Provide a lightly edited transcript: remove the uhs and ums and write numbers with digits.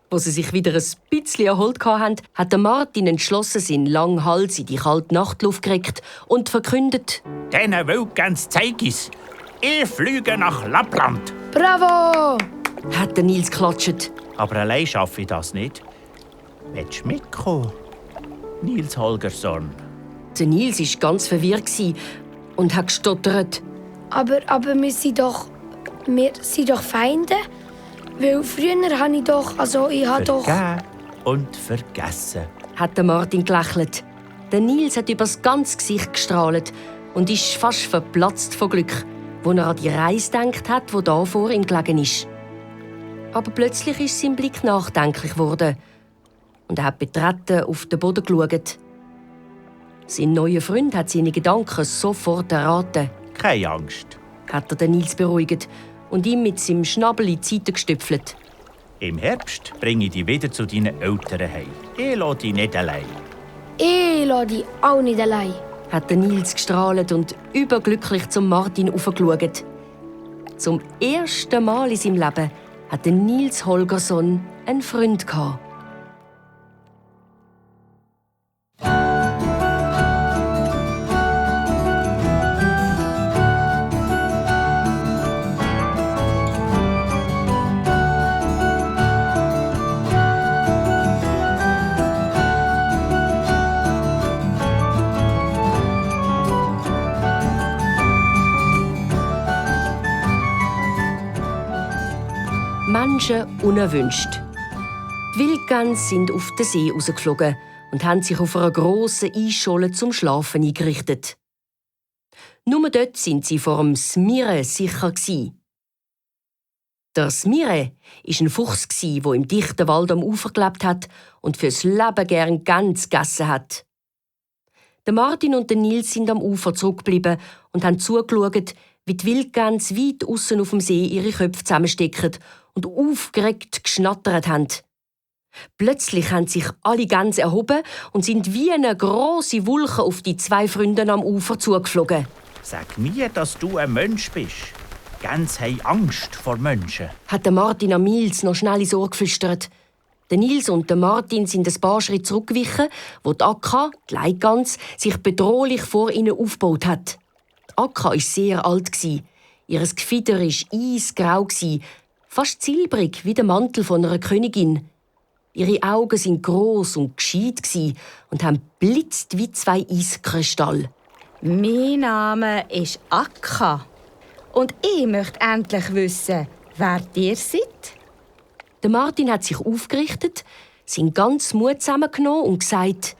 Wo sie sich wieder ein bisschen erholt hatten, hat der Martin entschlossen seinen langen Hals in die kalte Nachtluft gekriegt und verkündet: «Denen Wildgans zeig ich's. Ich fliege nach Lappland.» Bravo! Hat der Nils geklatscht. «Aber allein schaffe ich das nicht. Willst du mitkommen, Nils Holgersson?» Der Nils war ganz verwirrt und hat gestottert. Aber wir sind doch Feinde. Weil früher habe ich doch, Vergeben und vergessen. Hat der Martin gelächelt. Der Nils hat übers ganze Gesicht gestrahlt und ist fast verplatzt vor Glück, als er an die Reise gedacht hat, die da vor ihm gelegen ist. Aber plötzlich ist sein Blick nachdenklich geworden und er hat betreten auf den Boden geschaut. Sein neuer Freund hat seine Gedanken sofort erraten. «Keine Angst. Hat er den Nils beruhigt und ihm mit seinem Schnabel in die Seite gestüpfelt. Im Herbst bringe ich dich wieder zu deinen Eltern heim. Ich lasse dich nicht allein.» Ich lasse dich auch nicht allein. Hat der Nils gestrahlt und überglücklich zum Martin aufgeschaut. Zum ersten Mal in seinem Leben hat der Nils Holgersson einen Freund gehabt. Menschen unerwünscht. Die Wildgänse sind auf den See rausgeflogen und haben sich auf einer grossen Eisscholle zum Schlafen eingerichtet. Nur dort sind sie vor dem Smire sicher gsi. Der Smire war ein Fuchs, der im dichten Wald am Ufer gelebt hat und fürs Leben gern Gänse gegessen hat. Der Martin und der Nils sind am Ufer zurückgeblieben und haben zugeschaut, wie die Wildgänse weit aussen auf dem See ihre Köpfe zusammenstecken und aufgeregt geschnattert haben. Plötzlich haben sich alle Gänse erhoben und sind wie eine grosse Wolke auf die zwei Freunde am Ufer zugeflogen. «Sag mir, dass du ein Mensch bist. Gänse haben Angst vor Menschen.» Hat der Martin am Nils noch schnell ins Ohr geflüstert. Der Nils und der Martin sind ein paar Schritte zurückgewichen, wo die Akka, die Leitgans, sich bedrohlich vor ihnen aufgebaut hat. Die Akka war sehr alt. Ihr Gefieder war eisgrau, fast silbrig wie der Mantel von einer Königin. Ihre Augen waren gross und gescheit und haben blitzt wie zwei Eiskristalle. Mein Name ist Akka. Und ich möchte endlich wissen, wer ihr seid. Der Martin hat sich aufgerichtet, seinen ganzen Mut zusammengenommen und gesagt: